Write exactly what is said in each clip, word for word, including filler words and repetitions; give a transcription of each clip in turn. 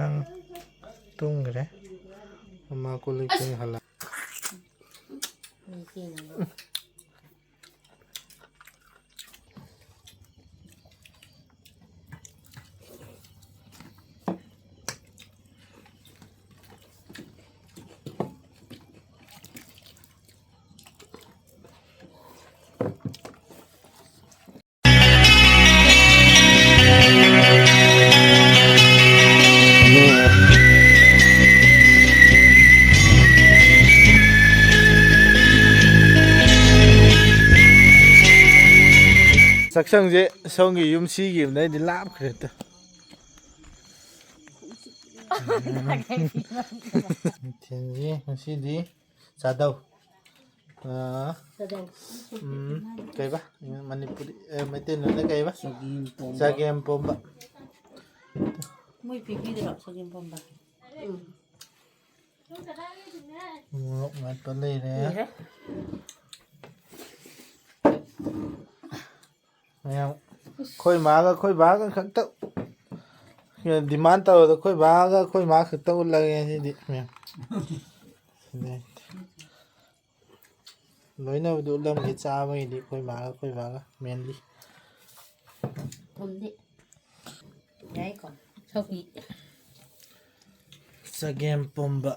ꯑꯉꯥꯡ ꯇꯨꯝꯈ꯭ꯔꯦ꯫ ꯃꯃꯥ ꯀꯣꯜ ꯂꯤꯛ ꯐꯦꯡ ꯍꯜꯂꯛ꯫ ꯆꯥꯛꯁꯪꯁꯦ ꯁꯣꯝꯒꯤ ꯌꯨꯝ ꯁꯤꯈꯤꯕꯅ ꯑꯩꯗꯤ ꯂꯥꯞꯈ꯭ꯔꯦ꯫ ꯃꯊꯦꯜꯁꯤ ꯉꯁꯤꯗꯤ ꯆꯥꯗꯧ꯫ ꯑꯥ, ꯆꯥꯗꯧ꯫ ꯎꯝ, ꯀꯩꯕ? ꯃꯅꯤꯄꯨꯔꯤ, ꯑꯦ, ꯃꯩꯇꯩꯂꯣꯟꯗ ꯀꯩꯕ? ꯆꯒꯦꯝ ꯄꯣꯝꯕ꯫ ꯆꯒꯦꯝ ꯄꯣꯝꯕ꯫ ꯃꯣꯏ ꯄꯤꯕꯤꯗ꯭ꯔꯣ ꯆꯒꯦꯝ ꯄꯣꯝꯕ? ꯎꯝ꯫ ꯃꯣꯔꯣꯛ ꯃꯦꯠꯄ ꯂꯩꯔꯦ꯫ ꯂꯩꯔꯦ꯫ ꯃꯌꯥꯝ ꯑꯩꯈꯣꯏ ꯃꯥꯒ ꯑꯩꯈꯣꯏ ꯕꯥꯒ ꯈꯛꯇ ꯗꯤꯃꯥꯟ ꯇꯧꯔꯗ ꯑꯩꯈꯣꯏ ꯕꯥꯒ ꯑꯩꯈꯣꯏ ꯃꯥ ꯈꯛꯇ ꯎꯠꯂꯒꯦ ꯉꯁꯤꯗꯤ ꯃꯌꯥꯝ꯫ ꯂꯣꯏꯅꯕꯨꯗꯤ ꯎꯠꯂꯝꯒꯦ, ꯆꯥꯕꯒꯤꯗꯤ ꯑꯩꯈꯣꯏ ꯃꯥꯒ ꯑꯩꯈꯣꯏ ꯕꯥꯒ ꯃꯦꯟꯂꯤ꯫ ꯊꯨꯝꯗꯤ ꯌꯥꯏꯀꯣ? ꯁꯧꯒ꯭ꯔꯤ꯫ ꯆꯒꯦꯝ ꯄꯣꯝꯕ꯫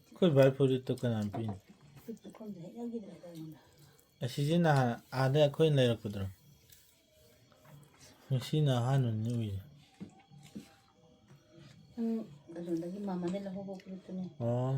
ꯑꯩꯈꯣꯏ ꯚꯥꯏ ꯐꯨꯔꯤꯠꯇꯣ ꯀꯅꯥꯅ ꯄꯤꯅꯣ? ꯈꯪꯗꯦ, ꯍꯦꯛ ꯌꯥꯎꯈꯤꯗ꯭ꯔꯦ ꯑꯩꯉꯣꯟꯗ꯫ ꯑꯁꯤꯁꯦ ꯅꯍꯥꯟ ꯑꯥꯗ ꯑꯩꯈꯣꯏꯅ ꯂꯩꯔꯛꯄꯗꯨꯔꯣ? ꯉꯁꯤꯅ ꯑꯍꯥꯟꯕꯅꯤ ꯎꯏꯁꯦ꯫ ꯅꯪ ꯀꯩꯅꯣꯗꯒꯤ, ꯃꯥꯃꯗꯒꯤ ꯂꯧꯍꯧꯕ ꯐꯨꯔꯤꯠꯇꯨꯅꯦ꯫ ꯑꯣ꯫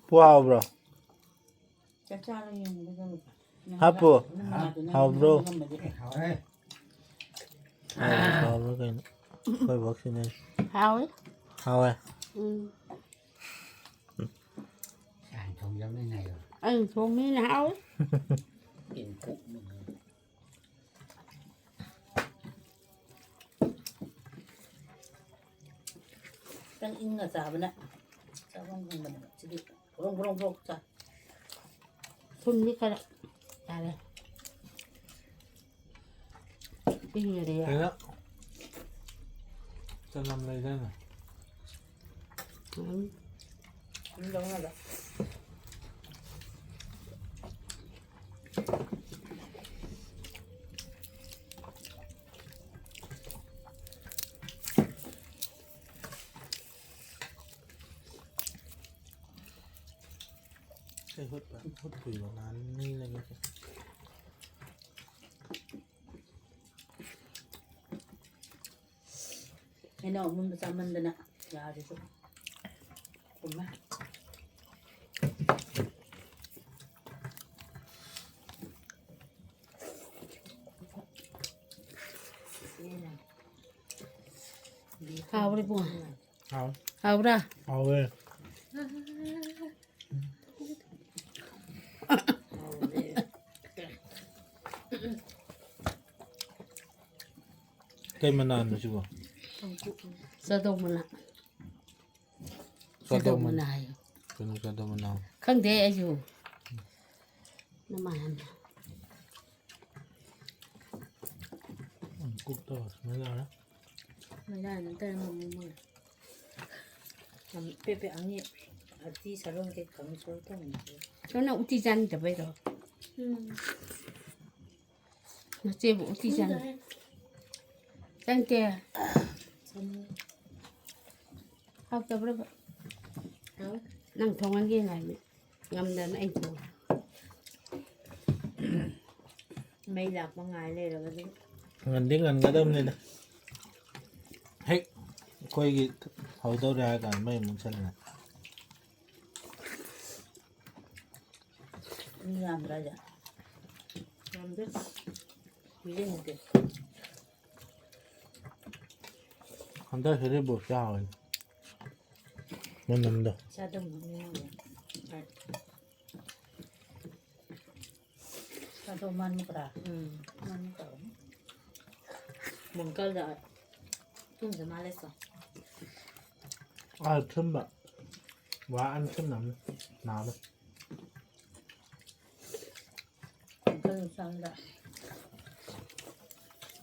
ꯄꯨ ꯍꯥꯎꯕ꯭ꯔꯣ? ꯆꯥꯛ ꯆꯥꯔ ꯌꯦꯡꯉꯨ ꯀꯩꯗꯧꯔꯒꯦ? ꯍꯥꯞꯄꯨ꯫ ꯅꯃꯥꯗꯨꯅ ꯍꯥꯎꯕ꯭ꯔꯣ? ꯉꯝꯃꯗꯤ꯫ ꯍꯥꯎꯔꯦ꯫ ꯍꯥꯎꯕ꯭ꯔꯥ ꯀꯩꯅꯣ? ꯑꯩꯈꯣꯏ ꯕꯣꯛꯁꯤꯅꯦ꯫ ꯍꯥꯎꯋꯤ꯫ ꯍꯥꯎꯋꯦ꯫ ꯎꯝ꯫ ꯑꯩꯅ ꯊꯣꯡꯖꯕꯅꯤꯅ ꯍꯥꯏꯌꯣ꯫ ꯑꯩꯅ ꯊꯣꯡꯕꯅꯤꯅ ꯍꯥꯎꯋꯤ꯫ ꯏꯟ ꯀꯣꯛ ꯃꯅꯨꯡ꯫ ꯈꯤꯇꯪ ꯏꯪꯅ ꯆꯥꯕꯅ ꯆꯥꯐꯝ ꯈꯪꯕꯅꯦꯕ꯫ ꯁꯤꯗꯤ ꯕ꯭ꯔꯣꯡ ꯕ꯭ꯔꯣꯡ ꯕ꯭ꯔꯣꯡ ꯆꯥꯏ꯫ ꯊꯨꯝꯗꯤ ꯈꯔ ꯌꯥꯔꯦ꯫ ꯄꯤꯛꯏꯉꯩꯗ ꯌꯥꯝ ꯀꯩꯅꯣ? ꯆꯅꯝ ꯂꯩꯗꯥꯏꯅꯦ? ꯎꯝ꯫ ꯑꯗꯨꯝ ꯂꯧꯅꯗ꯫ ꯀꯩ ꯍꯨꯠꯄ? ꯍꯨꯠ ꯀꯨꯏꯕ ꯉꯥꯅꯤ ꯂꯩꯔꯒ꯫ ꯍꯩꯅꯧ ꯑꯃꯨꯟꯕ ꯆꯥꯃꯟꯗꯅ ꯌꯥꯔꯤꯁꯨ ꯄꯨꯝꯃꯦ꯫ ꯍꯥꯎꯔꯦ ꯏꯕꯨꯡꯉꯣ꯫ ꯍꯥꯎ꯫ ꯍꯥꯎꯕ꯭ꯔꯥ? ꯍꯥꯎꯋꯦ꯫ ꯀꯩ ꯃꯅꯥꯅꯣ ꯁꯤꯕꯣ? ꯆꯥꯗꯣꯡ ꯃꯅꯥ꯫ ꯆꯥꯗꯣꯡ ꯆꯥꯗꯣꯡ ꯃꯅꯥ꯫ ꯃꯅꯥ ꯍꯥꯏꯌꯣ꯫ ꯀꯩꯅꯣ ꯆꯥꯗꯣꯡ ꯃꯅꯥ? ꯈꯪꯗꯦ ꯑꯩꯁꯨ꯫ ꯅꯃꯥꯟꯅꯕ꯫ ꯎꯝ, ꯀꯨꯛ ꯇꯧꯔ ꯁꯨꯃꯥꯏꯅ ꯂꯥꯛꯑꯦ꯫ ꯃꯩꯂꯥ ꯅꯠꯇꯅ ꯃꯃꯤꯡ ꯑꯣꯏ꯫ ꯌꯥꯝ ꯄꯦꯠ ꯄꯦꯠ ꯑꯅꯤ ꯑꯇꯤ ꯁꯥꯂꯣꯟ ꯀꯩ ꯀꯥꯡꯁꯣꯏ ꯊꯣꯡꯕꯁꯦ꯫ ꯁꯣꯝꯅ ꯎꯇꯤ ꯆꯥꯅꯤꯡꯗꯕꯩꯔꯣ? ꯎꯝ꯫ ꯅꯆꯦꯕꯨ ꯎꯇꯤ ꯆꯥꯅꯤꯡ-, ꯈꯪꯗꯦ꯫ ꯆꯥꯅꯤꯡꯗꯦ? ꯆꯥꯅꯤꯡꯉꯦ꯫ ꯍꯥꯎꯇꯕ꯭ꯔꯕ? ꯍꯥꯎꯋꯦ꯫ ꯅꯪ ꯊꯣꯡꯍꯟꯒꯦ ꯉꯥꯏꯕꯅꯦ꯫ ꯉꯝꯗꯅ ꯑꯩ ꯊꯣꯡꯉꯦ꯫ ꯃꯩ ꯂꯥꯛꯄ ꯉꯥꯏ ꯂꯩꯔꯕ ꯑꯗꯨꯝ꯫ ꯉꯟꯗꯤ ꯉꯟꯒꯗꯕꯅꯤꯗ꯫ ꯍꯦꯛ ꯑꯩꯈꯣꯏꯒꯤ ꯍꯧꯗꯧꯔꯦ ꯍꯥꯏꯔ ꯀꯥꯟꯗ ꯃꯩ ꯃꯨꯠꯁꯜꯂꯦ꯫ ꯃꯤ ꯌꯥꯝꯗ꯭ꯔꯥ ꯍꯥꯏꯁꯦ? ꯌꯥꯝꯗꯦ꯫ ꯃꯤ ꯂꯩꯅꯗꯦ꯫ ꯍꯟꯗꯛ ꯍꯦꯔꯤꯕꯣꯞ ꯆꯥꯎꯋꯦ꯫ ꯃꯅꯝꯗꯣ꯫ ꯆꯥꯗꯧ ꯅꯣꯛꯅꯤꯡꯉꯦ꯫ ꯆꯥꯗꯧ ꯃꯥꯟ ꯃꯨꯛꯄ꯭ꯔꯥ? ꯎꯝ꯫ ꯃꯥꯟ ꯃꯨꯛꯄ꯭ꯔꯥ? ꯃꯪꯀꯜꯗ ꯊꯨꯝꯁꯨ ꯃꯥꯜꯂꯦ ꯆꯣ꯫ ꯑꯥ, ꯊꯨꯝꯕ꯫ ꯋꯥ ꯑꯅꯤ ꯊꯨꯝꯅꯕꯅꯤ꯫ ꯅꯥꯕ꯫ ꯃꯪꯀꯜ ꯆꯥꯡꯗ꯫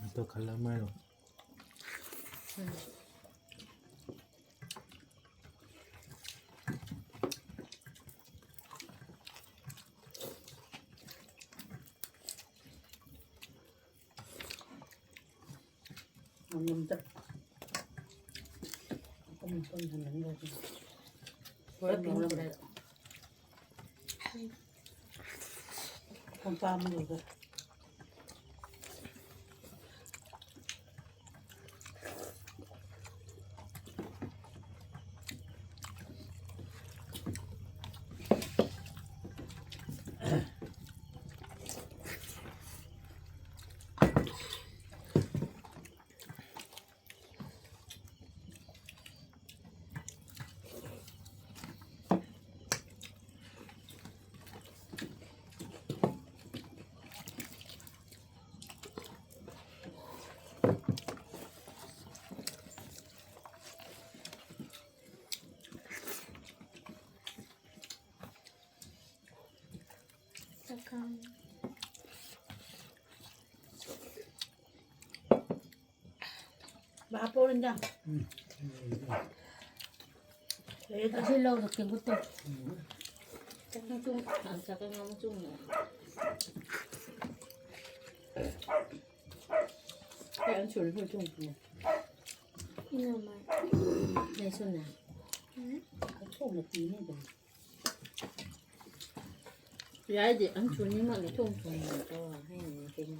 ꯑꯝꯇ ꯈꯜꯂꯝꯃꯔꯣ꯫ ꯎꯝ꯫ ꯄꯨꯔꯥ ꯄꯤꯡ ꯄꯨꯔꯥ꯫ ꯀꯣꯝꯄꯥꯛ ꯑꯃ ꯂꯩꯕ꯫ ꯚꯥꯞ ꯑꯣꯏꯔꯣꯏꯗ꯫ ꯎꯝ꯫ ꯂꯩꯌꯦꯗ꯫ ꯑꯁꯤ ꯂꯧꯗꯣ ꯀꯦꯡꯀꯨꯠꯇꯣ꯫ ꯎꯝ꯫ ꯆꯥꯛ ꯆꯥꯛ ꯉꯥꯡꯕ ꯆꯨꯝꯃꯦ꯫ ꯀꯌꯥꯝ ꯁꯨꯔꯦ ꯃꯣꯏ ꯊꯣꯡꯕꯁꯦ? ꯏꯅꯝꯃ꯫ ꯂꯩꯁꯨꯅ꯫ ꯎꯝ꯫ ꯊꯣꯡꯅ ꯄꯤꯅꯤ ꯑꯗꯨꯝ꯫ ꯌꯥꯏꯗꯤ ꯑꯟꯁꯨꯅꯤꯃꯛꯅ ꯊꯣꯡ ꯊꯣꯡꯕꯗꯣ ꯍꯌꯦꯡ ꯀꯩꯅꯣ꯫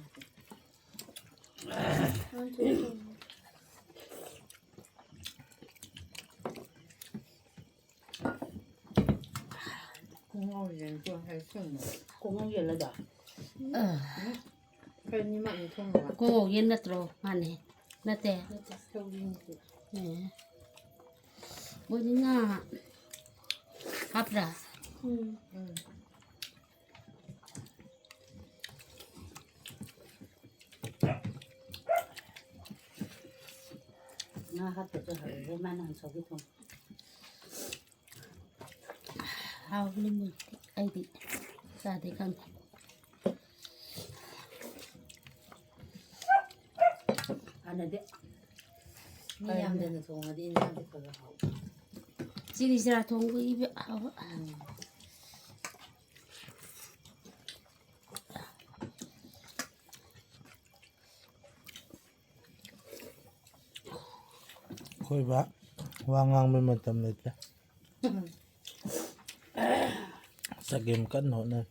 ꯈꯣꯡꯉꯥꯎ ꯌꯦꯟꯗꯣ ꯍꯥꯏ ꯊꯣꯡꯕ꯫ ꯈꯣꯡꯉꯥꯎ ꯌꯦꯜꯂꯗ? ꯑ꯫ ꯎꯝ꯫ ꯑꯩꯈꯣꯏ ꯑꯅꯤꯃꯛꯅ ꯊꯣꯡꯕ꯫ ꯈꯣꯡꯉꯥꯎ ꯌꯦꯟ ꯅꯠꯇ꯭ꯔꯣ? ꯃꯥꯅꯦ꯫ ꯅꯠꯇꯦ꯫ ꯅꯠꯇꯦ, ꯁꯧꯒ꯭ꯔꯤꯅꯤ꯫ ꯑꯦ꯫ ꯃꯣꯏꯗꯤ ꯉꯥ ꯍꯥꯞꯄ꯭ꯔꯥ? ꯎꯝ꯫ ꯉꯥ ꯍꯥꯞꯇ꯭ꯔꯁꯨ ꯍꯥꯎꯋꯦ, ꯃꯥꯅ ꯍꯥꯟꯅ ꯁꯧꯒ꯭ꯔꯤ ꯊꯣꯡꯉꯦ꯫ ꯍꯥꯎꯕꯅꯤ ꯃꯣꯏꯗꯤ, ꯑꯩꯗꯤ ꯆꯥꯗꯦ ꯈꯪꯗꯦ꯫ ꯍꯥꯟꯅꯗꯤ ꯃꯤ ꯌꯥꯝꯗꯅ ꯊꯣꯡꯉꯗꯤ ꯏꯟꯁꯥꯡꯗꯤ ꯈꯔ ꯈꯔ ꯍꯥꯎꯕ꯫ ꯆꯤꯅꯤ ꯆꯤꯔꯥ ꯊꯣꯡꯕꯒꯤꯕ ꯍꯥꯎꯕ꯫ ꯎꯝ꯫ ꯑꯩꯈꯣꯏ ꯕꯥ ꯋꯥ ꯉꯥꯡꯕꯩ ꯃꯇꯝ ꯂꯩꯇ꯭ꯔꯦ꯫ ꯆꯒꯦꯝ ꯀꯟꯅ ꯍꯣꯠꯅꯔꯤ꯫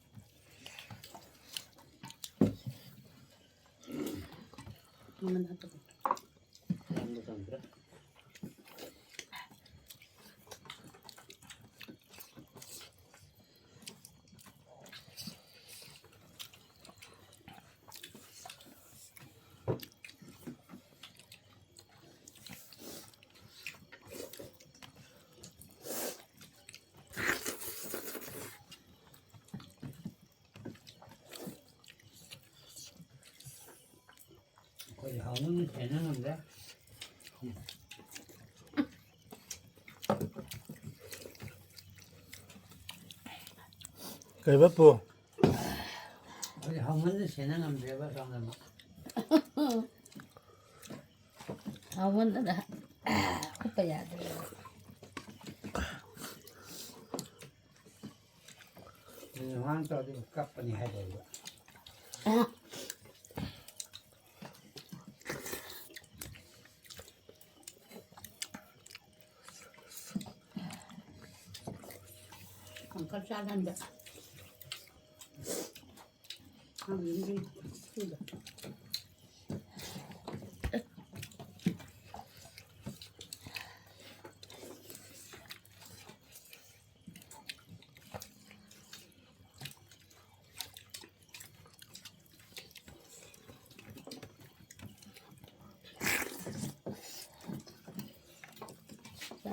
ꯃꯃꯜ ꯍꯥꯞꯄꯗꯣ꯫ ꯑꯩꯈꯣꯏꯗꯤ ꯍꯥꯎꯃꯟꯅ ꯁꯦꯟꯅ ꯉꯝꯗ꯭ꯔꯦ꯫ ꯀꯩꯕ ꯄꯨ? ꯑꯩꯈꯣꯏꯗꯤ ꯍꯥꯎꯃꯟꯅ ꯁꯦꯟꯅ ꯉꯝꯗ꯭ꯔꯦꯕ ꯁꯣꯝꯗ ꯑꯃꯨꯛ꯫ ꯍꯥꯎꯃꯟꯗꯅ ꯈꯨꯠꯀ ꯌꯥꯗ꯭ꯔꯦ꯫ ꯃꯤꯅ ꯃꯥꯡ ꯇꯧꯔꯗꯤ ꯀꯞꯄꯅꯤ ꯍꯥꯏꯗꯣꯏꯕ꯫ ꯀꯪꯀꯜ ꯆꯥꯗ ꯍꯟꯗꯛ꯫ ꯈꯪꯗꯦ, ꯁꯤꯗ꯫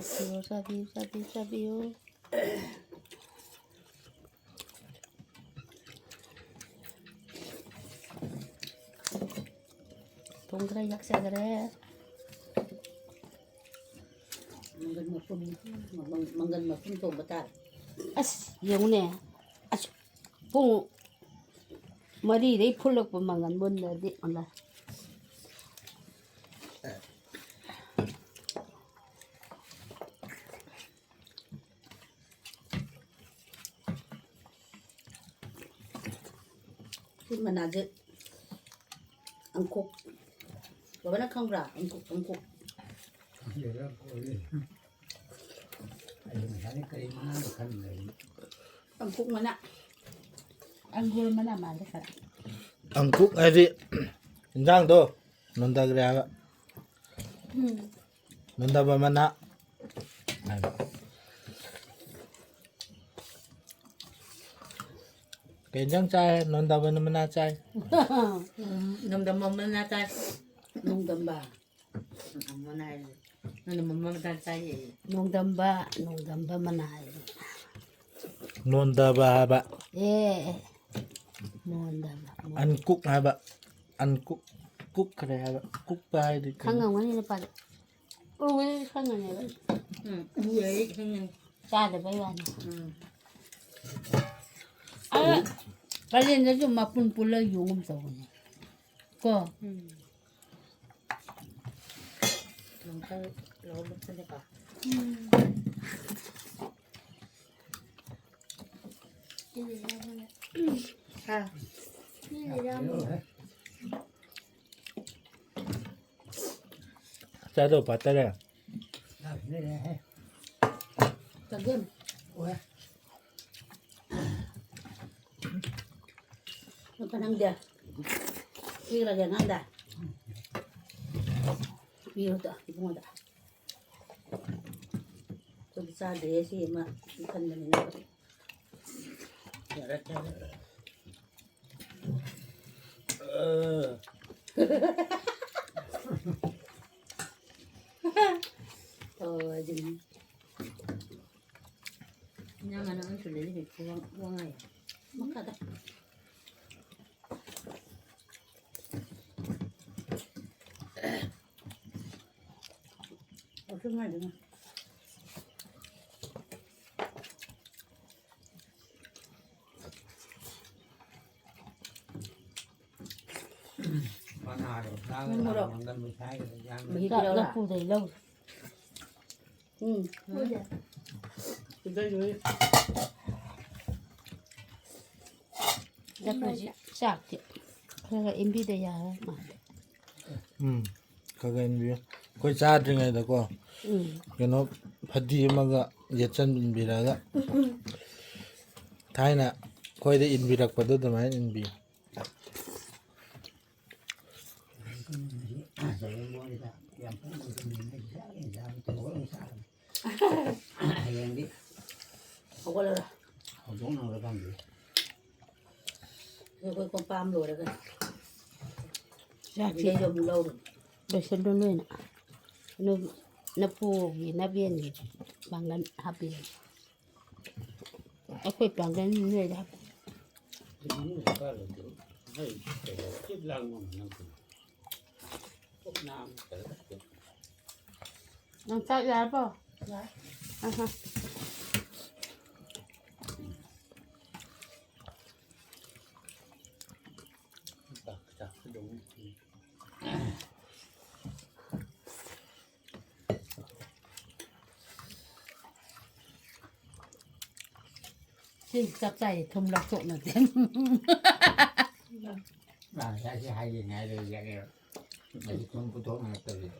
ꯆꯥꯕꯤꯌꯨ, ꯆꯥꯕꯤꯌꯨ, ꯆꯥꯕꯤꯌꯨ, ꯆꯥꯕꯤꯌꯨ꯫ ꯊꯣꯡꯈ꯭ꯔꯦ, ꯌꯥꯛꯆꯈ꯭ꯔꯦ꯫ ꯃꯪꯒꯟ ꯃꯄꯨꯝ, ꯃꯪꯒꯟ ꯃꯄꯨꯝ ꯊꯣꯡꯕ ꯇꯥꯔꯦ꯫ ꯑꯁ, ꯌꯦꯡꯉꯨꯅꯦ꯫ ꯑꯁ, ꯄꯨꯡ ꯃꯔꯤꯗꯩ ꯐꯨꯜꯂꯛꯄ ꯃꯪꯒꯟ ꯃꯨꯟꯗ꯭ꯔꯗꯤ ꯑꯣꯟꯂꯥꯏ꯫ ꯁꯤ ꯃꯅꯥꯁꯦ ꯑꯪꯀꯨꯛ꯫ ꯕꯕꯥꯅ ꯈꯪꯕ꯭ꯔꯥ? ꯑꯪꯀꯨꯛ, ꯑꯪꯀꯨꯛ꯫ ꯈꯪꯗꯦꯗ, ꯑꯩꯈꯣꯏꯗꯤ꯫ ꯑꯩ ꯉꯁꯥꯏꯗꯩ ꯀꯔꯤ ꯃꯅꯥꯅꯣ ꯈꯜꯂꯤꯅꯦ꯫ ꯑꯪꯀꯨꯛ ꯃꯅꯥ꯫ ꯑꯪꯒꯨꯔ ꯃꯅꯥ ꯃꯥꯜꯂꯦ ꯈꯔ꯫ ꯑꯪꯀꯨꯛ ꯍꯥꯏꯗꯤ ꯏꯟꯖꯥꯡꯗꯣ ꯅꯣꯟꯊꯈ꯭ꯔꯦ ꯍꯥꯏꯕ꯫ ꯎꯝ꯫ ꯅꯣꯟꯊꯕ ꯃꯅꯥ꯫ ꯀꯩ ꯏꯟꯖꯥꯡ ꯆꯥꯏ? ꯅꯣꯟꯊꯕ ꯃꯅꯥ ꯆꯥꯏ꯫ ꯎꯝ, ꯅꯣꯟꯊꯕ ꯃꯅꯥ ꯆꯥꯏ꯫ ꯅꯣꯡꯗꯝꯕ꯫ ꯅꯪꯅ ꯃꯃꯥ ꯃꯆꯥ ꯆꯥꯏꯌꯦ꯫ ꯅꯣꯡꯗꯝꯕ, ꯅꯣꯡꯗꯝꯕ ꯃꯅꯥ ꯍꯥꯏꯕ꯫ ꯅꯣꯟꯗꯕ ꯍꯥꯏꯕ꯫ ꯑꯦ, ꯑꯦ꯫ ꯅꯣꯟꯗꯕ, ꯅꯣꯟ- ꯑꯟꯀꯨꯛ ꯍꯥꯏꯕ꯫ ꯑꯟꯀꯨꯛ, ꯀꯨꯛꯈ꯭ꯔꯦ ꯍꯥꯏꯕ꯫ ꯀꯨꯛꯄ ꯍꯥꯏꯗꯤ ꯀꯩꯅꯣ? ꯈꯪꯉꯝꯒꯅꯤ ꯅꯨꯄꯥꯗꯤ꯫ ꯎꯔꯒꯗꯤ ꯈꯪꯒꯅꯦꯕ꯫ ꯎꯝ, ꯎꯔꯗꯤ ꯈꯪꯒꯅꯤ꯫ ꯆꯥꯗꯕꯩ ꯋꯥꯅꯤ꯫ ꯎꯝ꯫ ꯑꯗ ꯀꯥꯂꯦꯟꯗꯁꯨ ꯃꯄꯨꯟ ꯄꯨꯜꯂ ꯌꯣꯡꯒꯨꯝ ꯇꯧꯕꯅꯦ꯫ ꯀꯣ? ꯎꯝ꯫ ꯅꯪ ꯈꯔ ꯂꯧꯔꯛꯄꯅꯦꯀꯣ꯫ ꯎꯝ꯫ ꯍꯥ? ꯆꯥꯗꯧ ꯄꯥꯇꯔꯦ꯫ ꯆꯒꯦꯝ꯫ ꯅꯪꯗꯤ ꯄꯤꯔꯒꯦ ꯑꯉꯥꯡꯗ꯫ ꯄꯤꯔꯣꯗꯣ ꯏꯕꯨꯡꯉꯣꯗ꯫ ꯑꯩꯈꯣꯏꯗꯤ ꯆꯥꯗ꯭ꯔꯦ ꯁꯤ ꯑꯃ ꯈꯟꯕꯅꯤꯅ꯫ ꯌꯥꯔꯦ, ꯌꯥꯔꯦ꯫ ꯑ꯫ ꯍꯣꯏ꯫ ꯏꯟꯖꯥꯡ ꯃꯅꯥ ꯑꯃꯁꯨ ꯂꯩꯔꯤ, ꯄꯨꯡ ꯋꯥꯡ-, ꯋꯥꯡꯉꯥꯏ꯫ ꯃꯈꯥꯗ꯫ ꯑꯣ, ꯁꯤ ꯉꯥꯏꯗꯨꯅ꯫ ꯃꯅꯥꯗꯣ ꯆꯥꯒ ꯃꯣꯔꯣꯛ꯫ ꯃꯪꯒꯟ ꯃꯩꯁꯥꯏꯒ ꯌꯥꯝꯅ ꯃꯍꯤ ꯆꯥꯛ ꯄꯤꯔꯛꯎꯔꯥ? ꯂꯐꯨꯗꯩ ꯂꯧ꯫ ꯎꯝ꯫ ꯁꯤꯗꯩ ꯂꯣꯏ꯫ ꯂꯐꯨꯁꯤ ꯆꯥꯛꯁꯤ ꯈꯔ ꯈꯔ ꯏꯟꯕꯤꯗ ꯌꯥꯔ ꯃꯥꯜꯂꯦ꯫ ꯎꯝ꯫ ꯈꯔ ꯈꯔ ꯏꯟꯕꯤꯌꯨ꯫ ꯑꯩꯈꯣꯏ ꯆꯥꯗ꯭ꯔꯤꯉꯩꯗꯀꯣ, ꯎꯝ꯫ ꯀꯩꯅꯣ, ꯐꯗꯤ ꯑꯃꯒ ꯌꯦꯠꯆꯟꯕꯤꯔꯒ, ꯊꯥꯏꯅ ꯑꯩꯈꯣꯏꯗ ꯏꯟꯕꯤꯔꯛꯄꯗꯣ ꯑꯗꯨꯃꯥꯏꯅ ꯏꯟꯕꯤꯌꯨ꯫ ꯍꯌꯦꯡꯗꯤ ꯍꯧꯒꯠꯂꯔꯣꯏ꯫ ꯍꯧꯗꯣꯛꯅꯕ ꯈꯪꯗꯦ꯫ ꯑꯩꯈꯣꯏ ꯀꯣꯝꯄꯥꯝ ꯂꯣꯏꯔꯒ ꯆꯥꯛꯁꯤ ꯁꯤꯗꯩꯁꯨ ꯑꯃꯨꯛ ꯂꯧꯔꯨ꯫ ꯂꯣꯏꯁꯤꯜꯂꯨ ꯅꯣꯏꯅ꯫ ꯅꯣꯏ ꯅꯄꯨꯒꯤ ꯅꯕꯦꯟꯒꯤ ꯄꯥꯡꯒꯜ ꯍꯥꯞꯄꯤꯔꯒꯦ꯫ ꯑꯩꯈꯣꯏ ꯄꯥꯡꯒꯜ ꯅꯣꯏꯗ ꯍꯥꯞꯄꯤ꯫ ꯅꯪ ꯆꯥꯛ ꯌꯥꯔꯕꯣ? ꯌꯥꯔꯦ꯫ ꯑꯍ꯫ ꯁꯤ ꯆꯞ ꯆꯥꯏ, ꯊꯨꯝ ꯂꯧꯊꯣꯛꯅꯗꯦ꯫ ꯑꯥ, ꯉꯁꯥꯏꯁꯦ ꯍꯥꯏꯒꯦ ꯉꯥꯏ ꯂꯩꯔꯦ꯫ ꯑꯩꯁꯨ ꯊꯨꯝ ꯄꯨꯊꯣꯛꯅꯔꯛꯇꯕꯤꯗ꯫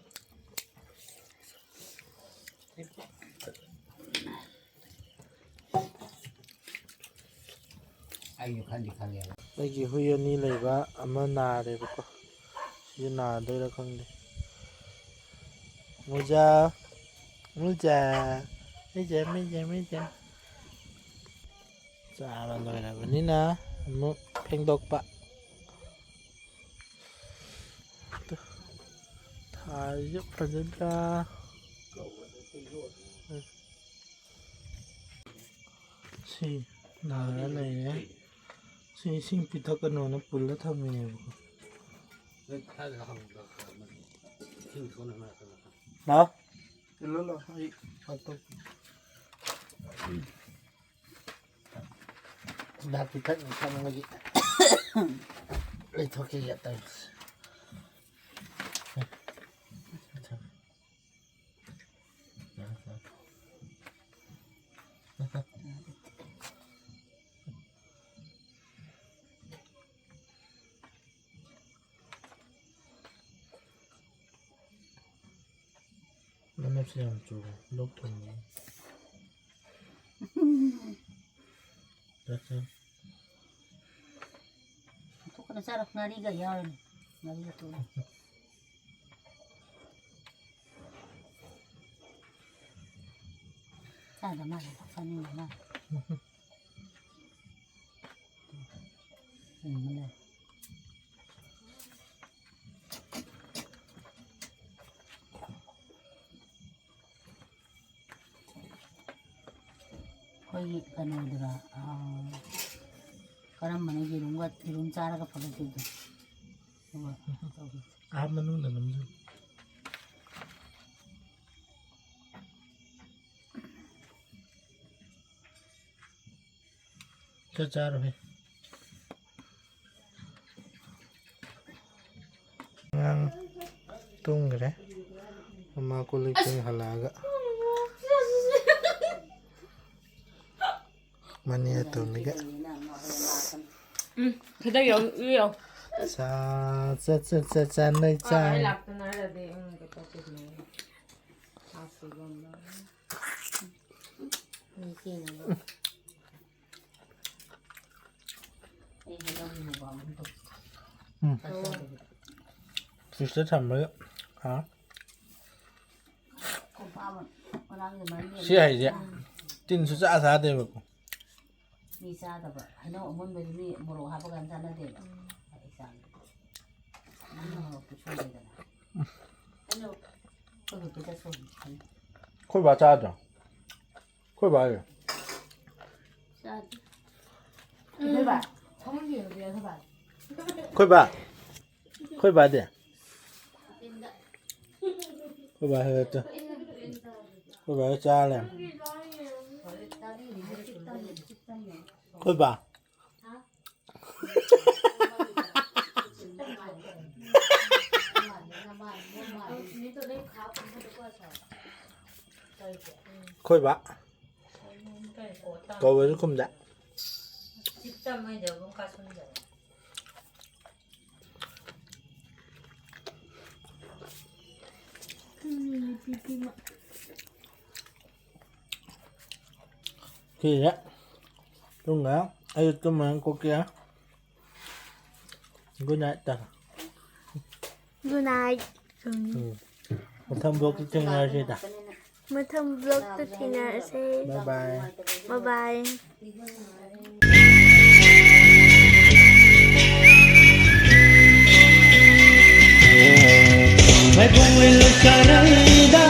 ꯑꯩꯁꯨ ꯈꯟꯗꯤ ꯈꯜꯂꯦꯕ꯫ ꯑꯩꯒꯤ ꯍꯨꯏ ꯑꯅꯤ ꯂꯩꯕ ꯑꯃ ꯅꯥꯔꯦꯕꯀꯣ꯫ ꯁꯤꯁꯨ ꯅꯥꯗꯣꯏꯔꯥ ꯈꯪꯗꯦ꯫ ꯃꯨꯖꯥ, ꯃꯨꯖꯥ, ꯃꯨꯖꯥ, ꯃꯨꯖꯥ, ꯃꯨꯖꯥ꯫ ꯆꯥꯕ ꯂꯣꯏꯔꯕꯅꯤꯅ ꯑꯃꯨꯛ ꯐꯦꯡꯗꯣꯛꯄ꯫ ꯊꯥꯁꯤꯁꯨ ꯐꯖꯗ꯭ꯔꯥ? ꯁꯤ ꯅꯥꯔ ꯂꯩꯔꯦ꯫ ꯁꯤ ꯏꯁꯤꯡ ꯄꯤꯊꯛꯀꯅꯣꯅ ꯄꯨꯜꯂ ꯊꯝꯃꯤꯅꯦꯕꯀꯣ꯫ ꯂꯥꯎ꯫ ꯏꯜꯂꯣ, ꯂꯥꯎ꯫ ꯑꯩ ꯀꯩꯅꯣ ꯇꯧ-, ꯍꯤꯗꯥꯛ ꯄꯤꯊꯛꯅ ꯊꯛꯅꯕꯒꯤ ꯂꯩꯊꯣꯛꯈꯤꯒꯦ ꯇꯧꯔꯤꯁꯦ꯫ ꯃꯅꯞꯁꯦ ꯌꯥꯝ ꯆꯨꯔꯦ꯫ ꯂꯣꯛ ꯊꯨꯡꯉꯦ꯫ ꯆꯥꯛ ꯆꯥ꯫ ꯊꯣꯛꯀꯅꯨ, ꯆꯥꯔꯣ꯫ ꯉꯥꯔꯤꯒ ꯌꯥꯎꯔꯤꯅꯦ꯫ ꯉꯥꯔꯤꯒ ꯇꯣꯠꯂꯣ꯫ ꯆꯥꯗ ꯃꯥꯜꯂꯦ, ꯆꯥꯅꯤꯡꯗ ꯃꯥꯜꯂꯦ꯫ ꯎꯝ, ꯃꯥꯜꯂꯦ꯫ ꯑꯩꯈꯣꯏꯒꯤ ꯀꯩꯅꯣꯗꯨꯔ, ꯑꯥ, ꯀꯔꯝꯕꯅ ꯌꯦꯔꯨꯝꯒ, ꯌꯦꯔꯨꯝ ꯆꯥꯔꯒ ꯐꯒꯠꯈꯤꯕꯗꯣ? ꯑꯗꯨꯒ ꯇꯧꯒꯦ꯫ ꯑꯥ ꯃꯅꯨꯡꯗ ꯅꯝꯁꯤꯜꯂꯨ꯫ ꯆꯥꯛ ꯆꯥꯔꯣꯍꯦ꯫ ꯑꯉꯥꯡ ꯇꯨꯝꯈ꯭ꯔꯦ꯫ ꯃꯃꯥ ꯀꯣꯜ ꯂꯤꯛ ꯐꯦꯡ ꯍꯜꯂꯛꯑꯒ꯫ ꯃꯅꯦ ꯑꯇꯣꯝꯕꯤꯒ꯫ ꯎꯝ, ꯈꯤꯇꯪ ꯌꯥꯎ-, ꯌꯥꯎ꯫ ꯆꯥ-, ꯆꯥ-, ꯆꯥ-, ꯆꯥ-, ꯆꯥꯅꯩ ꯆꯥ꯫ ꯑꯥ, ꯑꯩ ꯂꯥꯛꯇ ꯉꯥꯏꯔꯗꯤ, ꯎꯝ, ꯀꯩꯅꯣ ꯇꯧꯗꯣꯏꯅꯦ꯫ ꯆꯥꯛ ꯊꯣꯡꯕ꯫ ꯎꯝ꯫ ꯐ꯭ꯔꯤꯖꯇ ꯊꯝꯕꯒꯤ ꯍꯥꯎꯔꯦ꯫ ꯁꯤ ꯍꯩꯁꯦ ꯇꯤꯟ ꯁꯨꯡꯆꯥ ꯆꯥꯗꯦꯕꯀꯣ꯫ ꯃꯤ ꯆꯥꯗꯕ ꯍꯩꯅꯧ ꯑꯃꯨꯟꯕꯗꯤ ꯃꯤ ꯃꯣꯔꯣꯛ ꯍꯥꯞꯄꯒ ꯌꯥꯝ ꯆꯥꯅꯗꯦꯕ꯫ ꯑꯩ ꯆꯥꯒꯦ꯫ ꯅꯪꯅ ꯃꯣꯔꯣꯛꯇꯨ ꯁꯣꯏꯔꯦꯗꯅ꯫ ꯑꯩꯈꯣꯏ ꯕꯦꯕꯤꯗ ꯁꯣꯏꯍꯟꯈꯤꯅꯤ꯫ ꯑꯩꯈꯣꯏ ꯕꯥ ꯆꯥꯗ꯭ꯔꯣ? ꯑꯩꯈꯣꯏ ꯕꯥ ꯍꯥꯏꯌꯣ꯫ ꯆꯥꯗꯦ꯫ ꯑꯩꯈꯣꯏ ꯕꯥ꯫ ꯑꯩꯈꯣꯏ ꯕꯥꯗꯤ? ꯑꯩꯈꯣꯏ ꯕꯥ ꯍꯥꯏꯌꯣ ꯇꯨ꯫ ꯑꯩꯈꯣꯏ ꯕꯥ ꯍꯣꯏ ꯆꯥ ꯂꯩꯔꯝꯃꯦ꯫ ꯑꯩꯈꯣꯏ ꯕꯥ꯫ ꯑꯩꯈꯣꯏ ꯕꯥ ꯀꯧꯕꯁꯨ ꯈꯨꯝꯗꯦ꯫ ꯁꯤꯁꯦ ꯇꯨꯝꯒ꯭ꯔꯦ꯫ ꯑꯩꯁꯨ ꯇꯨꯝꯃꯅꯤ ꯀꯣꯛ ꯆꯤꯛꯑꯦ꯫ Good night ꯇꯥꯔꯦ꯫ Good night. ꯎꯝ꯫ ꯃꯊꯪ vlogꯇ ꯊꯦꯡꯅꯔꯁꯤꯗ꯫ ꯃꯊꯪ vlogꯇ ꯊꯦꯡꯅꯔꯁꯦ꯫ Bye bye꯫ Bye bye. ꯃꯥꯏꯕꯣꯡ ꯂꯣꯏ ꯆꯥꯔꯩꯗ